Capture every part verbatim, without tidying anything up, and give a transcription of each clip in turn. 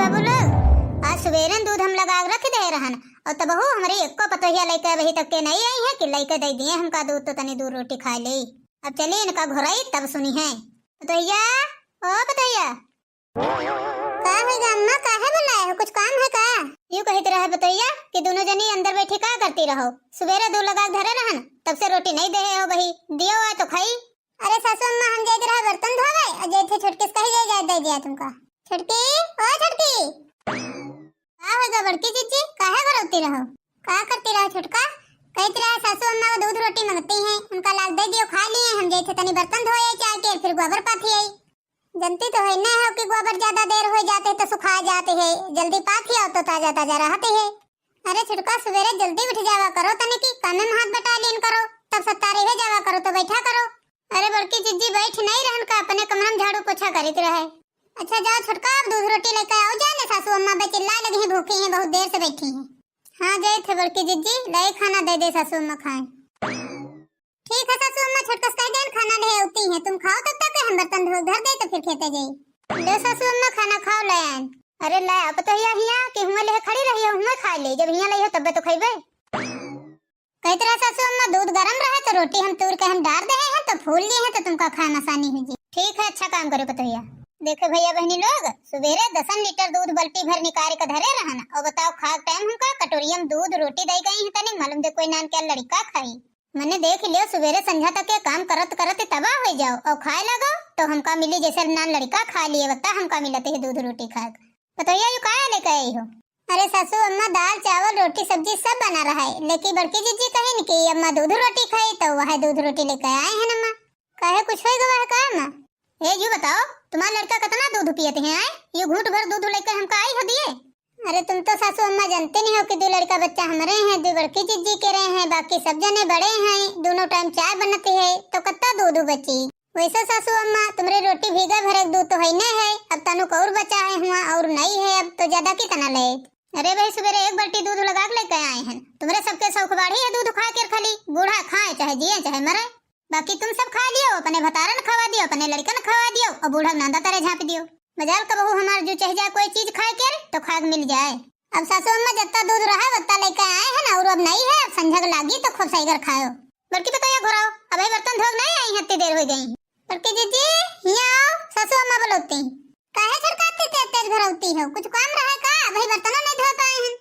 बाबू लोग, आज सुबेरे दूध हम लगा के रख दे रहन, और तबहू हमरी एक्को पतोहिया लइके अबही तक के नहीं आई है कि लइके दे दिए हमका दूध, तो तनी दूध रोटी खाए ले। अब चली इनका घोराई तब सुनी है। पतोहिया, ओ पतोहिया। का होइगा अम्मा, काहे बुलाए हो, कुछ काम है का? यूं कहित रहे पतोहिया कि दोनों जनी अंदर बैठी का करती रहो, सुबेरे दूध लगा के धरे रहन, तब से रोटी नहीं दे हो बही, दियो आए तो खाई। अरे सासू अम्मा, हम जाइत रहा बर्तन धोवे, और जाइत थे छोटकी से कही जाए, जाए दे दिया तुमका। छोटकी, ओ छोटकी। का होइगा बड़की जीजी, काहे घोरौती रहो? का करती रहो छोटका? कहती रहा सासू अम्मा वो दूध रोटी मंगती हैं, उनका लाग दे दियो, खा लिए, हम जाइत थे तनी बर्तन धोए, चाय के फिर गोबर पाथी आई। जनती तो है ना हो कि गोबर ज्यादा देर हो जाते तो सुखा जाते है, जल्दी पाथी आओ तो ताजा ताजा रहते है। अरे छोटका, सुबेरे जल्दी उठ जावा करो, तने की कामे में हाथ बटा लीन करो, तब सत्तारी हो जावा करो तो बैठा करो। अरे बड़की जिज्जी बैठ नहीं रहन का, अपने कमरा में झाड़ू पोछा करित रहे। अच्छा जाओ छोटका, अब दूध रोटी लेके आओ, जाने सासू अम्मा बे चिल्लाए लगी हैं, भूखी हैं, बहुत देर से बैठी हैं। हाँ जाइत थे बड़की जिज्जी, लाई खाना दे दे सासू अम्मा खाए। ठीक है सासू अम्मा, छोटका से कह देन खाना ले आती हैं, तुम खाओ तब तक हम बर्तन धो धर दे तो फिर खेते जाई। लो सासू अम्मा खाना खाओ ले आएन। अरे ले आप तो हिया हिया कि हुए ले खड़ी रही हो, हुए खा ले, जब हिया ले हो तब तो खइबे। कहत रहा सासू अम्मा दूध गरम रहे तो रोटी हम तूर के हम डार दे हैं तो फूल लिए हैं तो तुमका खाए में आसानी हो जी। ठीक है, अच्छा काम करे पतोहिया। देखो भैया बहनी लोग, सुबेरे दसन लीटर दूध बल्टी भर निकाल के धरे रहन, और बताओ खाक टाइम हमका कटोरिया में दूध रोटी दे गई है तनी, मालूम दे कोई नान क्या लड़का खाई। मने देख लियो, सुबेरे संझा तक के काम करत करत तबाह हो जाओ और खाए लगो तो हमका मिली जैसे नान लड़का खा लिए, बता हमका मिलत है दूध रोटी खाए। पतोहिया यू का लेके आई हो? अरे सासू अम्मा, दाल चावल रोटी सब्जी सब बना रहा है, लेकिन बड़की जिज्जी कहिन कि अम्मा दूध रोटी खाई तो वह दूध रोटी लेके आए हैं अम्मा। काहे कुछ हो गवा है का अम्मा? ए यू बताओ, तुम्हारा लड़का कितना दूध पियत है आए? यू घूंट भर दूध लेके हमका आई हो दिए। अरे तुम तो सासू अम्मा जानते नहीं हो कि दो लड़का बच्चा हमरे हैं, दो बड़की जिज्जी के रहे हैं, बाकी सब जने बड़े हैं, दोनों टाइम चाय बनती है तो कितना दूध बची। वैसे सासू अम्मा, तुम्हरे रोटी भीगा भरे दूध तो है नहीं है, अब तनुक और बचा है हुआ और नहीं है, अब तो ज्यादा कितना ले। अरे भाई, सुबेरे एक बाल्टी दूध लगा के लेके आए हैं, तुम्हरे सबके शौक बाढ़ी है दूध खा के खाली, बूढ़ा खाए चाहे जिए चाहे मरे, बाकी तुम सब खा लियो, अपने भतारन खवा दियो, अपने लड़कन खवा दियो और बूढ़ा नांदा तरे झाँप दियो। मजाल कबहू हमार जो चाहे जाए कोई चीज खाए के तो खाए के मिल जाए। अब सासू अम्मा जत्ता दूध रहा वत्ता लेके आए हैं ना, और अब नहीं है, अब संझा के लागी तो खूब सही घर खायो। बड़की पतोहिया घोराओ, अबे बर्तन धोक नहीं आई, इतनी देर हो गई। बड़की जिज्जी, हिया आओ, सासू अम्मा बुलौती। काहे छरकाती तेज तेज घोरौती हो? कुछ काम रहा का? अबे बर्तन नहीं धो पाए हैं।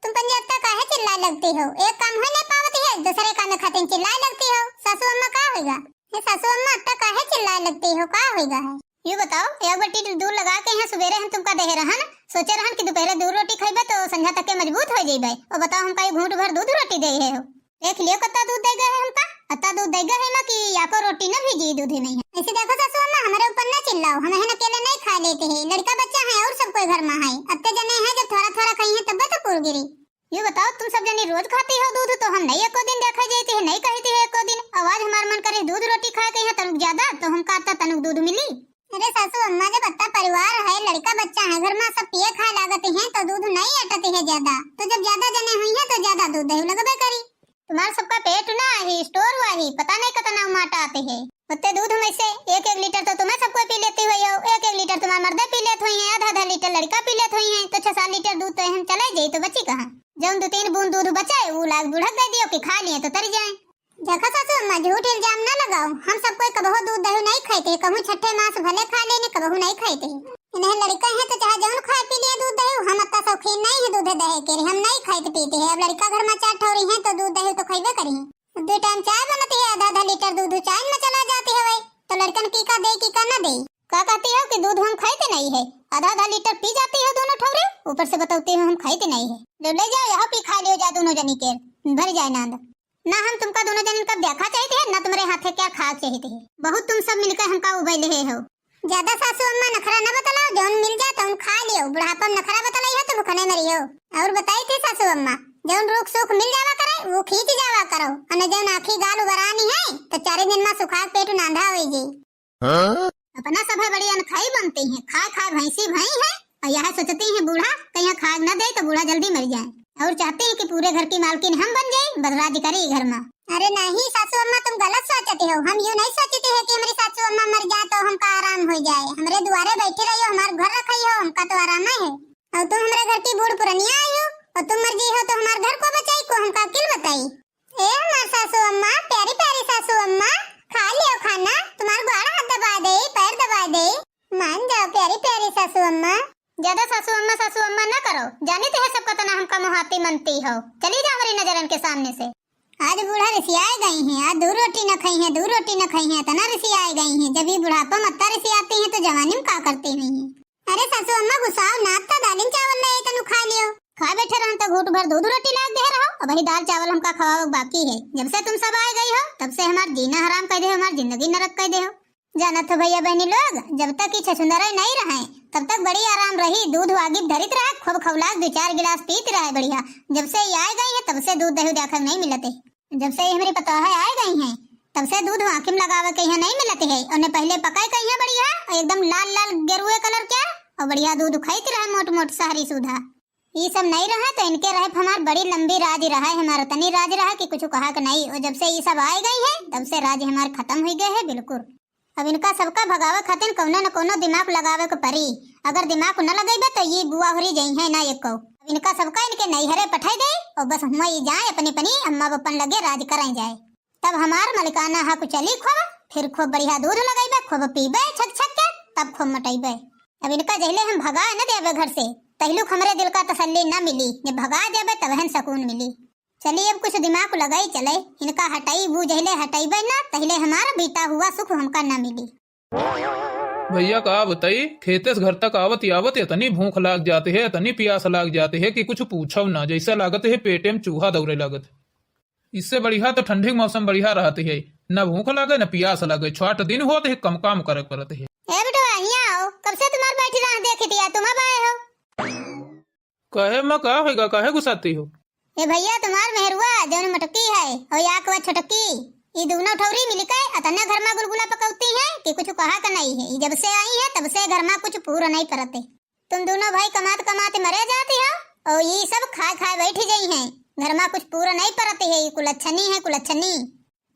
तुम पंजाब तक काहे चिल्लाए लगती हो? एक काम हो नहीं पावती है, दूसरे काम में खातिर चिल्लाए लगती हो। सासू अम्मा का होइगा? ये सासू अम्मा अत्ता काहे चिल्लाए लगती हो? का होइगा है? यू बताओ, एक बाल्टी दूध लगा के यहाँ सुबेरे हम तुमका देहे रहन, सोचे रहन कि दोपहरे दूध रोटी खइबे तो संझा तक के मजबूत हो जइबे। और बताओ, हमका ये घूंट भर दूध रोटी दे है हो। देख लियो, कत्ता दूध दे गए है हमका, अत्ता दूध दे गए है ना कि याको रोटी न भीजी दूधे में है। ऐसे देखो सासू अम्मा, हमारे ऊपर न चिल्लाओ, हम हैं अकेले नहीं खा लेते हैं, लड़का बच्चा है और सब कोई घर में है, अत्ते जने हैं, जब थोड़ा थोड़ा खाई है तब तो पूर गिरी। यू बताओ, तुम सब जनी रोज खाती हो दूध, तो हम नहीं एको दिन देखा जाती है, नहीं कहती है एको दिन। आवाज हमार मन करे दूध रोटी खाए के यहाँ तनुक ज्यादा, तो हम कहता तनुक दूध मिली। अरे सासू अम्मा, जब अत्ता परिवार है, लड़का बच्चा है, घर में सब पिए खाए लागत हैं, तो दूध नहीं अटत है ज्यादा। तो जब ज्यादा जने हुई हैं, तो ज्यादा दूध दही लगबे करी। तुम्हार सबका पेट ना आही, स्टोर वाही, पता नहीं कितना माटा आते है। उत्ते दूध में से एक एक लीटर तो तुम्हें सब कोई पी लेती हुई हो, एक एक लीटर तुम्हारे मर्दे पी लेत हुई हैं, आधा आधा लीटर लड़का पी लेत हुई हैं, तो छह सात लीटर दूध तो हम चले जाई तो बची कहाँ? जौन दो तीन बूंद दूध बचे, वो लाग बुढ़क दे दियो कि खा लिए तो तर जाए। देखो सासू अम्मा, झूठ इल्जाम ना लगाओ, हम सब कोई कबहू दूध दही नहीं खाते, कहूँ छठे मास भले खा लेने, कबहू नहीं खाते। इन्हें लड़का है तो चाहे जौन खाए पी लिए दूध दही, हम अत्ता शौकीन नहीं है दूध दही के, हम नहीं खाते पीते हैं। अब लड़का घर में चार ठौरी हैं तो दूध दही तो खइबे करी। दो टाइम चाय बनती है, आधा आधा लीटर दूध चाय में चला जाती है, वही तो लड़कन की का दे की का ना दे। का कहती हो कि दूध हम खाते नहीं है, आधा आधा लीटर पी जाती है दोनों ठौरे, ऊपर से बताती हो हम खाते नहीं है। लो ले जाओ, यहाँ पी खा लियो जा दोनों जनी के, भर जाए नांद। ना हम तुमका दोनों जनिन का देखा चाहिए है, ना तुम्हारे हाथे क्या खा चाहिए है। बहुत तुम सब मिलकर हमका उबे ले हो। ज्यादा सासू अम्मा नखरा न बतलाओ, जौन मिल जाए तौन खा लियो, बुढ़ापा में नखरा बतलाई हो तो भुखने मरी हो। और बताई थी सासू अम्मा, जौन रूख सूख मिल जावा करे, वो खींच जावा करो, अने जौन आँखी गाल उबरानी है, तो चारे दिन में सुखा के पेट नांधा होई जी। हाँ? अपना सब है बड़ी अनखाई बनती हैं, खाए खाए भैंसी भई हैं, और यह सोचती हैं बूढ़ा कहीं खाए न दे तो बूढ़ा जल्दी मर जाए, और चाहती हैं कि पूरे घर की मालकिन हम बन जाए, बस राज करी घर में। अरे नहीं सासू अम्मा, तुम गलत सोचती हो। हम यूं नहीं सोचती है कि हमारी सासू अम्मा मर जाए तो हमका आराम हो जाए। हमरे दुआरे बैठी रही हो, हमार घर रखी हो, हमका तो आराम है। तुम हमरा घर की बूढ़ पुरनिया आई हो और तुम मर गई हो तो हमार घर को बचाई, को हमका अकिल बताई? ए हमार सासू अम्मा, प्यारी प्यारी सासू अम्मा, खा लियो खाना, तुम्हार ग्वाड़ हाथ दबा दे, पैर दबा दे, मान जाओ प्यारी प्यारी सासू अम्मा। ज्यादा सासू अम्मा, सासू अम्मा ना करो, जानित है सब कतना हमका मुहाती मनती हो। चली जा हमारी नजरन के सामने से। आज बूढ़ा रिसियाए गई हैं, आज दू रोटी न खाई हैं, दू रोटी न खाई हैं, इतना रिसियाए गई हैं। जब ये बुढ़ापा में इतना रिसियाती हैं तो जवानी में का करती हुई हैं? अरे सासू अम्मा गुस्साओ ना, तो दालिन चावल ले आई तनु खा लियो। खा बैठे रहन तो घूट भर दूध रोटी लाग दे रहो, अब वही दाल चावल हमका खवावे बाकी है। जब से तुम सब आए गई हो तब से हमार जीना हराम कर दे हो, हमार जिंदगी नरक कर दे हो। जानत हो भैया बहनी लोग, जब तक ई छछुंदर नहीं रहे तब तक बड़ी आराम रही, दूध वागिब धरित रहे, खूब खौलाक दो चार गिलास पीत रहे बढ़िया। जब से ई आए गई है तब से दूध दही देखा नहीं मिलते। जब से ई हमरी पतोह आए गई हैं तब से दूध आँखी में लगावे के यहाँ नहीं मिलते है। उन्हें पहले पकाए के यहाँ बढ़िया और एकदम लाल लाल गेरुए कलर के और बढ़िया दूध खाइत रहे मोट मोट सहरी सुधा। ई सब नहीं रहे तो इनके रहे हमार बड़ी लंबी राज रहा है, हमार तनी राज रहा कि कुछ कहा के नहीं। और जब से ई सब आए गई है तब से राज हमार खत्म हुई गए है बिल्कुल। अब इनका सबका भगावे खातिर कौनो न कौनो दिमाग लगावे के पड़ी। अगर दिमाग न लगेबे तो ये बुआ होरी जई है ना एको। अब इनका सबका इनके नैहरे पठाई दे और बस हुआ ये जाए अपनी अपनी अम्मा बपन लगे राज करें जाए। तब हमार मलिकाना हक चली खूब, फिर खूब बढ़िया दूध लगेबे, खूब पीबे छक छक के, तब खूब मोटेबे। अब इनका जहिले हम भगाए न देबे घर से, तहलुक हमरे दिल का तसल्ली न मिली, जब भगा देबे तबहन सुकून मिली। चली अब कुछ दिमाग लगाई चले, इनका हटाई बू जहिले हटाइबे ना, तहिले हमारा बीता हुआ सुख हमका ना मिली। भैया का बताई, खेते से घर तक आवत आवत इतनी भूख लाग जाती है, इतनी प्यास लाग जाती है कि कुछ पूछो ना, जैसे लागत है पेटे में चूहा दौड़े लागत। इससे बढ़िया तो ठंडी के मौसम बढ़िया रहती है, न भूख लागे न प्यास लागे, छोट दिन होत है, कम काम करे पड़त है। ए बेटवा, हियाँ आओ, कब से तुम्हार बैठी रहा देखी दिया, तुम अब आए हो। कहे माँ का होइगा, काहे गुस्साती हो? ए भैया, तुम्हार मेहरुआ जौन मोटकी है और या कवा छोटकी, ई दोनों ठौरी मिलके अतना घर में गुलगुला पकौती हैं कि कुछ कहा का नहीं है। ई जब से आई है तब से घर में कुछ पूरा नहीं परते। तुम दोनों भाई कमात कमात मरे जाती हो और ई सब खाए खाए बैठी गई हैं। घर में कुछ पूरा नहीं परते है। ई कुलच्छनी है, कुलच्छनी।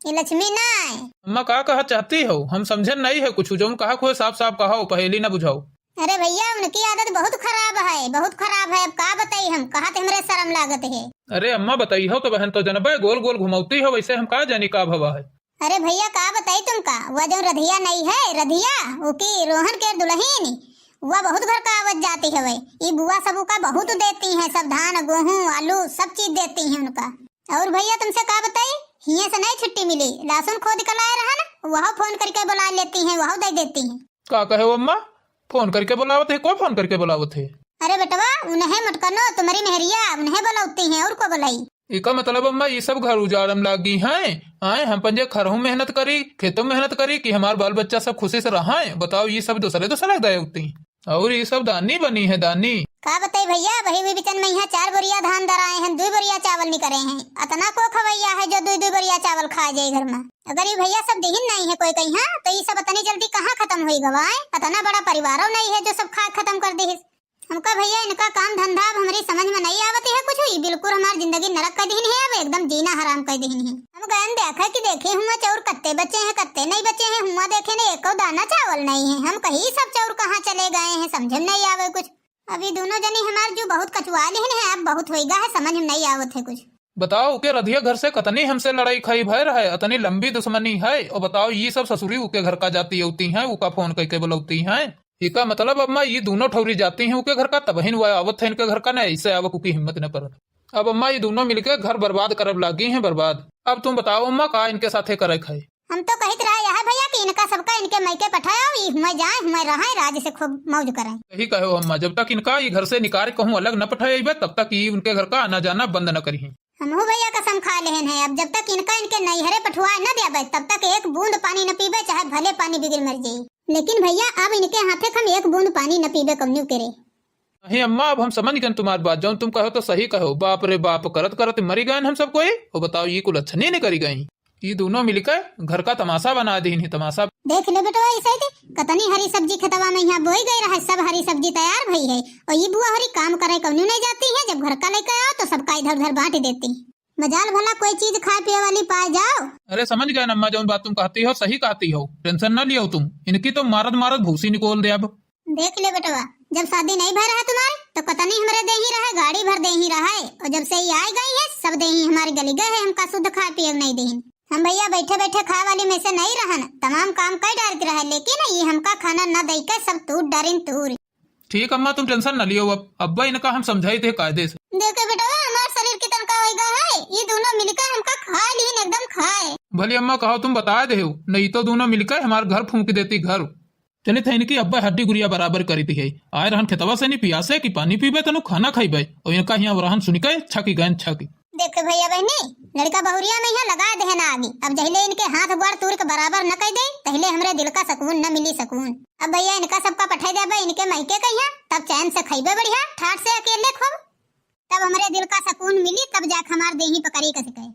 ये लक्ष्मी ना है। अम्मा का कहा चाहती हो? हम समझे नहीं है कुछ, जौन कहा खोए साफ साफ कहो, पहेली ना बुझाओ। अरे भैया, उनकी आदत बहुत खराब है, बहुत खराब है। अब का बताई हम, कहा तो हमरे शर्म लागत है। अरे अम्मा बताई हो तो बहन तो जनबे, गोल गोल घुमौती हो, वैसे हम का जानी का भवा है। अरे भैया का बताई तुमका, वह जौन रधिया नहीं है, रधिया, उकी रोहन के दुल्हन, वह बहुत घर का आवत जाती हवे। ई बुआ सब उका बहुत देती हैं, सब धान, गेहूं, आलू, सब चीज देती हैं उनका। और भैया तुमसे का बताई, हिये से नहीं छुट्टी मिली, लहसुन खोद के लाए रहन, वह फोन करके बुला लेती हैं, वह दे देती हैं। का कहे हो अम्मा, फोन करके बुलावत है? कौन फोन करके बुलावत है? अरे बेटवा, उन्हें मत कनो, तुम्हारी मेहरिया उन्हें बुलाती हैं, और को बुलाई? इका मतलब अम्मा, ये सब घर उजाड़म लागी हैं? आए, हम पंजे खरहू मेहनत करी, खेतों मेहनत करी कि हमार बाल बच्चा सब खुशी से रहाए? बताओ, ये सब दूसरे दूसरे दे उठती। और ये सब दानी बनी है, दानी। का बताई भैया, वही भी बिचन में यहाँ चार बोरिया धान दराए हैं, दो बोरिया चावल निकरे हैं। अतना को खवैया है जो दो दो बोरिया चावल खा जाए घर में। अगर ये भैया सब दिहिन नहीं है कोई कहीं, हाँ, तो ये सब इतनी जल्दी कहाँ खत्म हुई गवाए? इतना बड़ा परिवारों नहीं है जो सब खा खत्म कर दी। हमका भैया इनका काम धंधा अब हमरी समझ में नहीं आवत है कुछ, ई बिल्कुल हमार जिंदगी नरक कर दिहिन है, अब एकदम जीना हराम कर दिहिन है। हम गयन देखे कि देखे हुआ चाउर कत्ते बचे हैं, कत्ते नहीं बचे हैं, हुआ देखे ने एको दाना चावल नहीं है। हम कही सब चाउर कहाँ चले गए हैं, समझ में नहीं आवे कुछ। अभी दोनों जनी हमार जो बहुत कचुआ लिहिन है, अब बहुत होइगा है, समझ में नहीं आवत है कुछ। बताओ के रधिया घर से कतनी हमसे लड़ाई खाई भय रहे, अतनी लंबी दुश्मनी है। और बताओ, ये सब ससुरी उके घर का जाती होती हैं, उका फोन करके बुलौती हैं। इका मतलब अम्मा, ये दोनों ठौरी जाती हैं उके घर का, तबहिन वह आवत है इनके घर का, न ऐसे आवक उकी हिम्मत न परत। अब अम्मा, ये दोनों मिलके घर बर्बाद करब लागी हैं, बर्बाद। अब तुम बताओ अम्मा, का इनके साथे करे खाए? हम तो कहित रहे यह भैया कि इनका सबका इनके मइके पठाओ, ई हुए जाए, हुए रहे, राज से खूब मौज करें। सही कहो अम्मा, जब तक इनका ई घर से निकाल कहूँ अलग न पठाए अइबे, तब तक ई उनके घर का आना जाना बंद न करिहें। हमहू भैया कसम खा लेहन है, अब जब तक इनका इनके नैहरे पठुआ न देबे, तब तक एक बूंद पानी न पीबे, चाहे भले पानी बिगर मर जाई। लेकिन भैया, अब इनके हाथे हम एक बूंद पानी न पीबे कौनियो के रे। नहीं अम्मा, अब हम समझ गए तुम्हार बात, जौन तुम कहो तो सही कहो। बाप रे बाप, करत करत मरी गए हम सब कोई। वो बताओ, ये कुल अच्छा नहीं, नहीं करी गई। ई दोनों मिलके घर का तमाशा बना दीन ही, तमाशा। देख ले बेटवा, इसे दे, कतनी हरी सब्जी खेतवा में यहाँ बोई गई रहे, सब हरी सब्जी तैयार भई है, और ई बुआ हरी काम करे कौनो नहीं जाती है। जब घर का लेके आओ तो सबका इधर उधर बांट देती। मजाल भला कोई चीज खाए पिए वाली पाए जाओ। अरे समझ गए अम्मा, जौन बात तुम कहती हो सही कहती हो, tension ना लियो तुम, इनकी तो मारत मारत भूसी निकोल दे अब। देख ले बेटवा, जब शादी नहीं भय रहे तुम्हारे, तो कतनी हमरे देही रहे, गाड़ी भर देही रहे, और जब से ई आइ गई है, सब देही हमारे गली गए है, हमका शुद्ध खाए पिए नहीं देही। हम भैया बैठे बैठे खाए वाली में से नहीं रहन, तमाम काम कई डारत रहे, लेकिन ई हमका खाना न दई के सब तूर डारिन तूर। ठीक अम्मा, तुम tension न लियो, अब अब्बा इनका हम समझाई थे कायदे से। देखे बेटवा, हमार शरीर कितन का होइगा है, ई दोनों मिलकर हमका खाए लीन, एकदम खाए। भली अम्मा कहो तुम बताए देहो, नहीं तो दोनों मिलकर हमार घर फूंक देती घर। चलित है इनकी अब्बा हड्डी गुड़िया बराबर करी दिहे। आए रहन खेतवा से नी पियासे कि पानी पीबे तनु खाना खइबे, और इनका हियाँ रहन सुनिके छकी गयन छकी। देखे भैया बहनी, लड़का बहुरिया में यहाँ लगा देहे ना आगी। अब जहिले इनके हाथ गोड़ तूर के बराबर न कई दे, तहिले हमरे दिल का सुकून न मिली सुकून। अब भैया इनका सबका पठाई देबे इनके मायके कहिया, तब चैन से खइबे बढ़िया ठाट से अकेले खूब, तब हमरे दिल का सुकून मिली, तब जाके हमार देही पकड़ी कस के।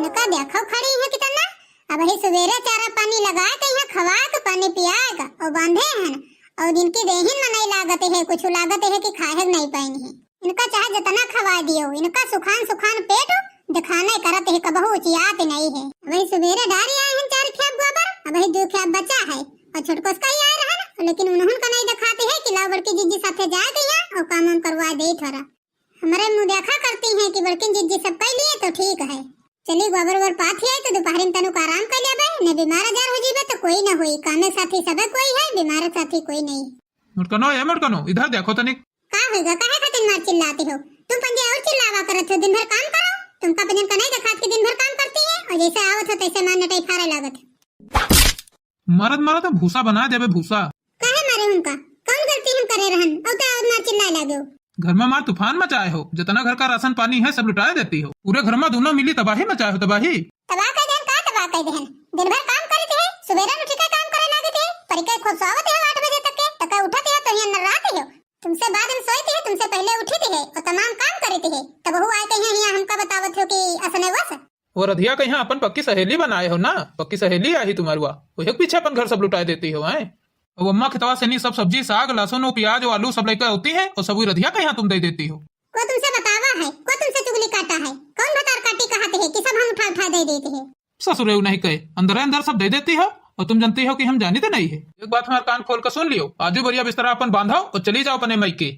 इनका देखो खड़ी है कितना, अबही सुबेरे चारा पानी लगाए के यहाँ खवाए के पानी पियाए के और बांधे हैं, और इनकी देहिन में नहीं लागत है कुछ, लागत है कि खाए नहीं पाइन है। इनका चाहे जितना खवाए दियो, इनका सुखान सुखान पेट दिखाने करत है, कबहू उचियात नहीं है। अबही सुबेरे डारी आए हैं चार खेप गोबर, अबही दो खेप बचा है, और छोटकोस का ही आए रहन, लेकिन उन्होंने का नहीं दिखाते है कि लाओ बड़की जीजी साथे जाए के यहाँ और काम वाम करवा दे थोड़ा। हमरे मुँह देखा करती हैं कि बड़किन जिज्जी सब कई लिए तो ठीक है। चली गोबर ओबर पाथी आई तो दोपहर में तनुक आराम कर लेबे, ने बीमार आजार हो जीबे तो कोई ना होई। कामे साथी सबे कोई है, बीमार साथी कोई नहीं। मोटकनो, ए मोटकनो, इधर देखो तनिक। का होइगा, काहे खातिर मार चिल्लाती हो? तुम पंजे और चिल्लावा करत हो, दिन भर काम करो। तुमका पंजन का नहीं देखात कि दिन भर काम करती है और जैसे आवत हो तैसे मार नटई फारे लागत है। मरद मरद भूसा बना देबे भूसा। काहे मारे उनका? कौन गलती हम करे रहन? औ ते और मार चिल्लाए लागे हो। घर में मार तूफान मचाए हो, जितना घर का राशन पानी है सब लुटाए देती हो। पूरे घर में दोनों मिली तबाही मचाए हो, तबाही। तबाह कर देहन का तबाह कर देहन? दिन भर काम करे थे, सुबेरे उठी के काम करे लागे थे, परिके खूब सोवत है आठ बजे तक के, तक उठत है तो यहाँ नर्रात हो। तुमसे बाद में सोई थे, तुमसे पहले उठी थे और तमाम काम करे थे, तब हु आए कहीं यहाँ हमका बतावत हो कि असने वस। वो रधिया कहीं अपन पक्की सहेली बनाए हो ना, पक्की सहेली आही तुम्हार वा, वही के पीछे अपन घर सब लुटाए देती हो, हैं? वो अम्मा खेतवा से नी सब सब्जी, साग, लहसुन, वो प्याज, वो आलू सब लेकर होती है, और सब वो रधिया कहीं तुम दे देती हो। को तुमसे बतावा है, को तुमसे चुगली काटा है, कौन भतार काटी कहते है कि सब हम उठा उठा दे देते हैं? ससुरे उ नहीं कहे, अंदर अंदर सब दे देती हो, और तुम जानती हो कि हम जानी तो नहीं है। एक बात हमार कान खोल कर सुन लियो, आजू बढ़िया बिस्तरा अपन बांधो और चली जाओ अपने मइके।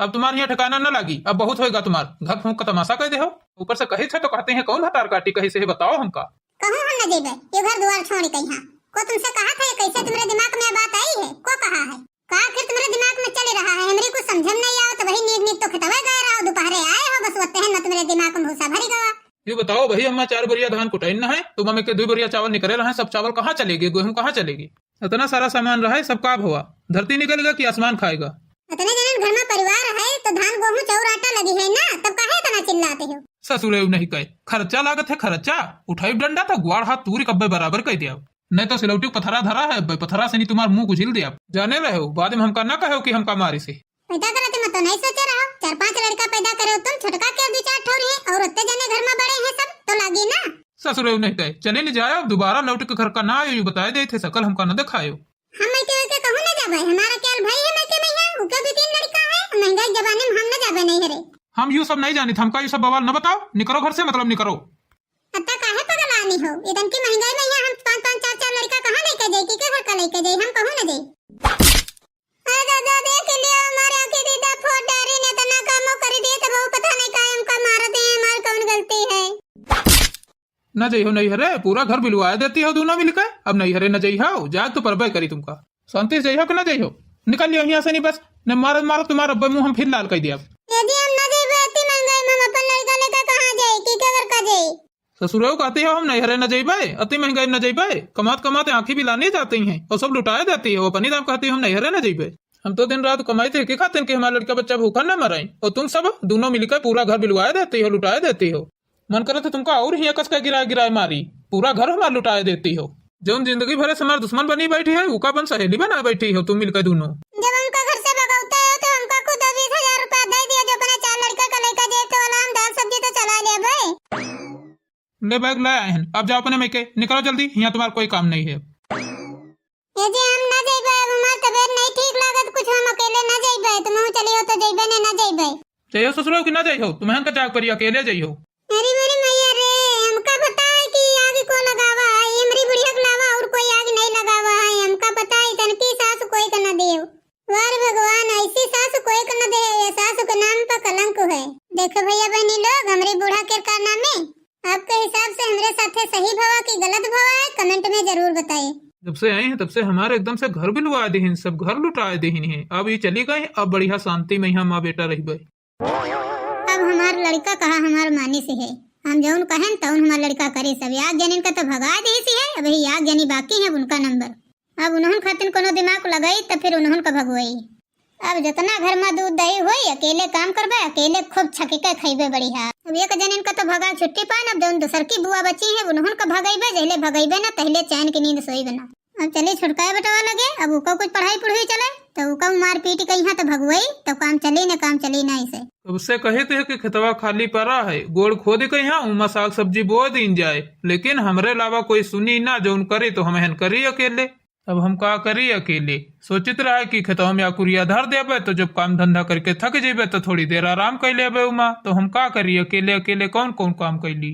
अब तुम्हार यहाँ ठिकाना न लागी, अब बहुत होएगा तुम्हार, घर फूंक का तमाशा कह दे हो। ऊपर से कही थे तो कहते हैं कौन भतार काटी कही से है बताओ हमका। कहूँ हम न जेबे, ये घर दुआर छोड़ के यहाँ। को तुमसे कहा था, ये कैसे तुम्हारे दिमाग में बात आई है? को कहा है? का आखिर तुम्हारे दिमाग में चल रहा है? हमरे कुछ समझ में नहीं आवत, वही नीक नीक तो खेतवे गए रहो, दोपहरे आए हो, बस वो तहन में तुम्हारे दिमाग में भूसा भरी गवा। ये बताओ भाई, हमारे चार बोरिया धान कुटाइन न है, तुम हमें के दो बोरिया चावल निकले रहे, सब चावल कहाँ चले गए, गेहूं कहाँ चले गए? इतना सारा सामान रहा है, सब का भवा? धरती निकलेगा कि आसमान खाएगा? इतने जने घर में परिवार है, तो धान, गेहूं, चाउर, आटा लगी है ना, तब काहे इतना चिल्लाते हो? ससुरे उ नहीं कहे, खर्चा लागत है, खर्चा। उठाई डंडा तो ग्वाड़ हाथ तूरी कब्बे बराबर कह दिया। नहीं तो सिलौटी पथरा धरा है, अब्बे पथरा से नहीं तुम्हार मुंह उझिल दिया। जाने रहे हो, बाद में हमका ना कहो कि हमका मारी से। पैदा करत में तो नहीं सोचे रहो, चार पांच लड़का पैदा करे हो तुम, छोटका के दो चार ठौर है और उतने जने घर में बड़े हैं सब, तो लागी ना। ससुरे उ नहीं कहे, चले नहीं जाए, अब दोबारा लौट के घर का ना आयो, यू बताए दे थे, सकल हमका न दिखायो। हम मइके वइके कहूँ न जाबे, हमारा क्या भाई है मइके में यहाँ, उके दो तीन लड़का है, महंगाई के जमाने में हम न जाबे नहीं हरे। हम यू सब नहीं जानित, हमका यू सब बवाल न बताओ, निकरो घर से, मतलब निकरो। अत्ता काहे पगलानी हो, इतन की महंगाई में यहाँ हम पाँच पाँच चार चार लड़का कहाँ लेके जाई, की के घर का लेके जाई, हम कहूँ न जाई। अरे दादा, देख लिया, हमारे आँखें दीदा फोड़ डारे ने, इतना कामो कर दिए, तब वो पता नहीं काहे हमका मारत हैं, हमार कौन गलती है? न जइहो नैहरे, पूरा घर बिलवाए देती हो दोनों मिलके। अब नैहरे न जइहो, जाग तो परबे करी तुमका। शांति से जइहो कि न जइहो? निकल लियो यहाँ से नहीं बस, न मारत मारत तुम्हारा अब्बे मुँह हम फिर लाल कर दिया। यदि हम न जइबे अति महंगाई में, हम अपन लड़का लेकर कहाँ जाई, की के घर का जाई? ससुरेऊ कहती हो हम नैहरे न जइबे, अति महंगाई में न जइबे, कमात कमात आँखी बिलानी जाती हैं और सब लुटाए देती हो, अपनी दाम कहती हो हम नैहरे न जइबे। हम तो दिन रात कमाई थे के खातिर कि हमारा लड़का बच्चा भूखा न मराई, और तुम सब दोनों मिलकर पूरा घर बिलवाए देती हो, लुटाए देती हो। मन करे तो तुमका और ही एकस का गिराए गिराए मारी, पूरा घर हमार लुटाए देती हो। जौन जिंदगी भरे से हमार दुश्मन बनी बैठी है, उका अपन सहेली बना बैठी हो तुम मिलकर दोनों। जब हमका घर से भगौते हो तो हमका खुद बीस हजार रुपया दे दिया, जो अपने चार लड़का का लेकर जेब तो वाला हम दाल सब्जी तो चला ले भाई। ले बैग ले आए हैं, अब जाओ अपने मइके, निकलो जल्दी, यहाँ तुम्हारा कोई काम नहीं है। ए जी, हम ना जइबे, अब हमार तबीयत नहीं ठीक लागत कुछ, हम अकेले ना जइबे, तुम चलियो तो जइबे ने, ना जइबे। जइहो ससुरो कि ना जइहो, तुम्हें का जाग परी, अकेले जइहो। अरे मेरी मैया रे, हमका पता है कि आग को लगावा है, हमरी बुढ़िया के अलावा और कोई आग नहीं लगावा है, हमका पता है, तनकी सास कोई का ना देव। वाह भगवान, ऐसी सास कोई को न दे, ये सास के नाम पर कलंक है। देखो भैया बहनी लोग, हमरे बूढ़ा के का नाम है? आपके हिसाब से हमरे साथे सही भवा कि गलत भवा है, comment में जरूर बताइए। जब से आई हैं, तब से हमारे एकदम से घर बिलवा देहिन, सब घर लुटा देहिन हैं। अब ये चली गई, अब बढ़िया शांति में यहाँ माँ बेटा रहिबे। अब हमार लड़का कहा हमार मानिस है, हम जौन कहेन तौन हमार लड़का करिस। अब याक जनिन का तो भगा देहिस है, अब याक जनी बाकी है उनका नंबर। अब उन्हन खातिन कोनो दिमाग लगाई त फिर उन्हन का भगवाई। अब जतना घर में दूध दही होई, अकेले काम करबे, अकेले खूब छकी के खइबे बढ़िया। अब एक जनिन का तो भगा छुट्टी पान, अब जौन दूसर की बुआ बची है उन्हन का भगइबे, जहिले भगइबे ना तहिले चैन की नींद सोइबे ना। अब चली छुटकाए बेटवा लगे, अब उको कुछ पढ़ाई पुढ़ाई चले, तो उको मार पीट कहीं तो भगवई, तो काम चली न, काम चली ना इसे। तब से कहे थे कि खेतवा खाली पड़ा है, गोड़ खोद के यहाँ उमा साग सब्जी बो दीन जाए, लेकिन हमरे अलावा कोई सुनी ना, जौन करे तो हम हन करी अकेले। अब हम का करी अकेले? सोचित रहा कि खेतवा में अकुरिया धर देबे, तो जब काम धंधा करके थक जेबे तो थोड़ी देर आराम कर लेबे उमा, तो हम का करी अकेले, अकेले कौन कौन काम कैली?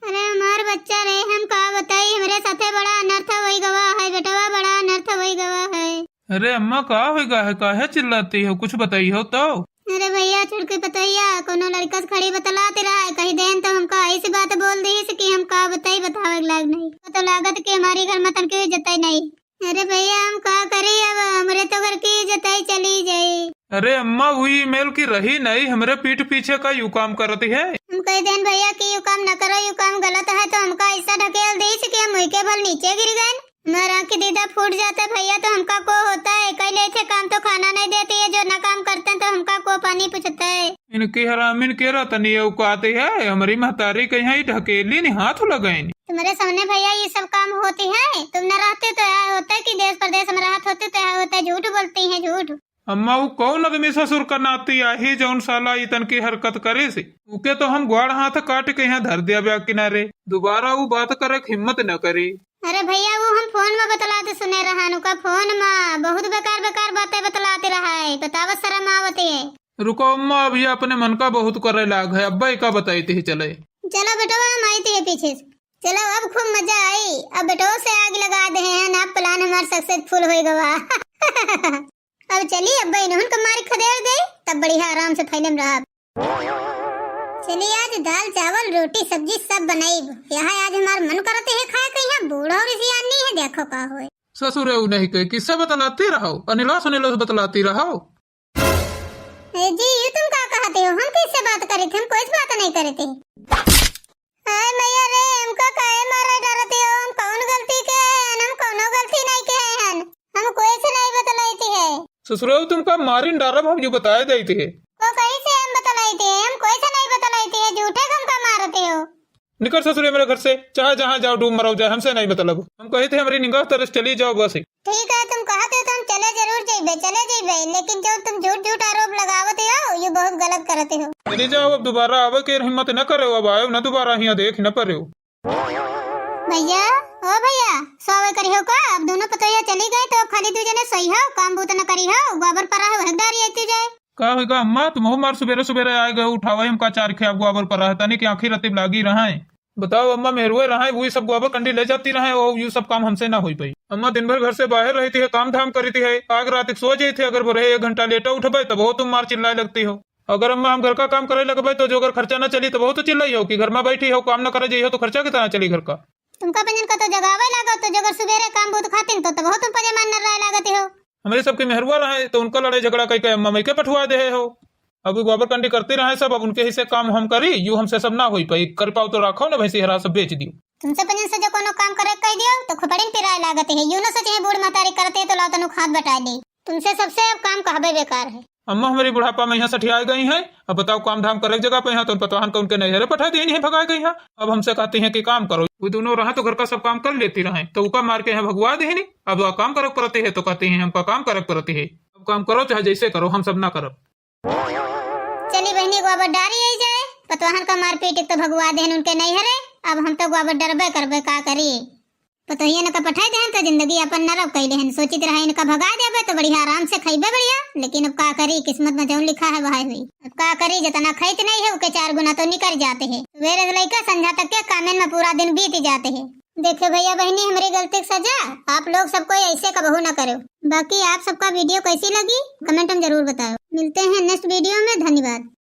अरे हमार बच्चा रे, हम का बताई, हमरे साथे बड़ा अनर्थ होई गवा है बेटवा, बड़ा अनर्थ होई गवा है। अरे अम्मा, का होई गा है, काहे चिल्लाती हो, कुछ बताई हो तो। अरे भैया, छोटकी पतोहिया कोनो लड़का से खड़ी बतलात रहा है, कही देन तो हमका ऐसी बात बोल दीस कि हम का बताई, बतावे के लायक नहीं। तो लागत कि हमारी घर में तनकी इज्जत ही नहीं। अरे भैया, हम का करी, अब हमरे तो घर की इज्जत ही चली जाई। अरे अम्मा, वो email की रही नहीं, हमरे पीठ पीछे का यू काम करती है। हम कह देन भैया कि यू काम न करो, यू काम गलत है, तो हमका ऐसा ढकेल दीस कि हम मुई के बल नीचे गिर गए। हमारा आँख दीदा फूट जाता है भैया, तो हमका को होता है, कह लेते काम तो खाना नहीं देती है, जो ना काम करते हैं तो हमका को पानी पूछता है। इनकी हरामिन के रतनी औकात है, हमारी महतारी के यहाँ ही ढकेली नहीं हाथ लगाइन। तुम्हारे सामने भैया ये सब काम होती है, तुम न रहते तो यह होता है कि देश प्रदेश में रहत होते तो यह होता है, झूठ बोलती हैं, झूठ। अम्मा, वो कौन आदमी ससुर का नाती आही, जौन साला इतन की हरकत करे से? उके तो हम ग्वाड़ हाथ काट के यहाँ धर दिया ब्या किनारे, दोबारा वो बात करे के हिम्मत न करी। अरे भैया, वो हम फोन में बतलाते सुने रहन, उका फोन में बहुत बेकार बेकार बातें बतलाते रहा है, बतावत शर्म आवत है। रुको अम्मा, अब ये अपने मन का बहुत करे लाग है, अब्बा का बताई थे चले। चलो बेटवा, हम आई थे पीछे से। चलो, अब खूब मजा आई, अब बेटवा से आग लगा दे हैं, अब plan हमार successful होई गवा। अब चली, अब इन्हन के मारी खदेड़ दे, तब बढ़िया आराम से फैले में रहब। चली, आज दाल, चावल, रोटी, सब्जी सब बनाइब। यहाँ आज हमार मन करते है खाए के, यहाँ बूढ़ा और सियान नहीं है, देखो का होए। ससुरे, उ नहीं के किस्से बतलाती रहो, अनिलास अनिलास बतलाती रहो। ए जी, ये तुम का कहते हो? हम किससे बात करे थे? हम कोई बात नहीं करे थे। हाय मैया रे, हमका काहे मारे डरती हो? हम कौन गलती के हन? हम कौनो गलती नहीं के हन। हम कोई से नहीं बतलाई थी है। ससुरो, तुमका मारिन डारब हम, जो बताए देती है। को कहीं से हम बतलाई थी? हम कोई से नहीं बतलाई थी है, झूठे हमका मारती हो। निकर ससुरे मेरे घर से, चाहे जहाँ जाओ डूब मरो जाए, हमसे नहीं मतलब। हम कही थे हमारी निगाह तरस चली जाओ बस। ठीक है, तुम कहते हो तो हम चले जरूर जइबे, चले जइबे, लेकिन जो तुम झूठ झूठ आरोप लगावत हो, ये बहुत गलत करते हो। चली जाओ, अब दोबारा आवे के हिम्मत न करे, अब आयो न दोबारा, हियाँ देख न पड़े। भैया, ओ भैया, सोवे करी हो का? अब दोनों पतोहिया चली गए तो अब खाली दू जने सोई हो, काम बूत न करी हो, गोबर परा है, वह डारी आती जाए। का होइगा अम्मा, तुमहू मार सुबेरे सुबेरे आए गए उठावे, हमका चार खे अब गोबर परा है, तनी के आँखी रतिब लागी रहे। बताओ अम्मा, मेहरुए रहे, वही सब गोबर कंडी ले जाती रहे, ओ, यू सब काम हमसे ना होई पाई। अम्मा दिन भर घर से बाहर रहती है, काम धाम करती है, आग रात के सो जाती है, अगर बोले एक घंटा लेटा उठबे तब हो तुम मार चिल्लाए लगती हो। अगर अम्मा हम घर का काम करे लगबे तो जो अगर खर्चा ना चली तब हो तो चिल्लाई हो कि घर में बैठी हो, काम ना करे जाई हो तो खर्चा कितना चली घर का? तुमका पंजन का तो जगावे लागो तो जो अगर सुबेरे काम बूत खातिन तो तब हो तुम पजे मान नर्राए लागती हो। हमरे सबके मेहरुआ रहे तो उनका लड़ाई झगड़ा कई के अम्मा मई के पठुआ दे हो। अब उ गोबर कंडी करती रहे सब, अब उनके हिस्से काम हम करी, यू हमसे सब ना होई पाई। कर पाओ तो राखो ना, भैंसी हरा सब बेच दियो। तुमसे पंजन से जो कोनो काम करे कह दियो तो खोपड़िन पिराए लागत है। यू ना सोचे हैं बूढ़ महतारी करते तो लाओ तनु हाथ बटाए ले। तुमसे सबसे अब काम कहबे बेकार है। अम्मा हमारी बुढ़ापा में यहाँ सठियाए गई हैं, अब बताओ काम धाम करे जगह पे यहाँ तो उन पतवाहन को उनके नैहरे पठा दिए हैं, भगाए गई हैं। अब हमसे कहती हैं कि काम करो। वो दोनों रहा तो घर का सब काम कर लेती रहे, तो उका मार के यहाँ भगवा दे नहीं। अब वह काम करे पड़ती है तो कहती हैं हमका काम करे पड़ती है। अब काम करो चाहे जैसे करो, हम सब ना करब। चली बहनी, गोबर डारी आई जाए, पतवाहन का मारपीट एक तो भगवा देहन उनके नैहरे, अब हम तो गोबर डरबे करबे, का करी? पतोहियन का पठाई देहन तो जिंदगी अपन नरक कई लेहन, सोचित रहे इनका भगा देबे तो बढ़िया आराम से खइबे बढ़िया, लेकिन अब का करी, किस्मत में जौन लिखा है वह हुई। अब का करी, जितना खाइत नहीं है उके चार गुना तो निकर जाते हैं। सुबेरे से लइका संझा तक के कामेन में पूरा दिन बीत जाते हैं। देखे भइया बहिनी, हमरे गलती के सजा, आप लोग सब कोई ऐसे कबहू ना करो। बाकी आप सबका video कैसी लगी, comment में जरूर बताओ। मिलते हैं next video में, धन्यवाद।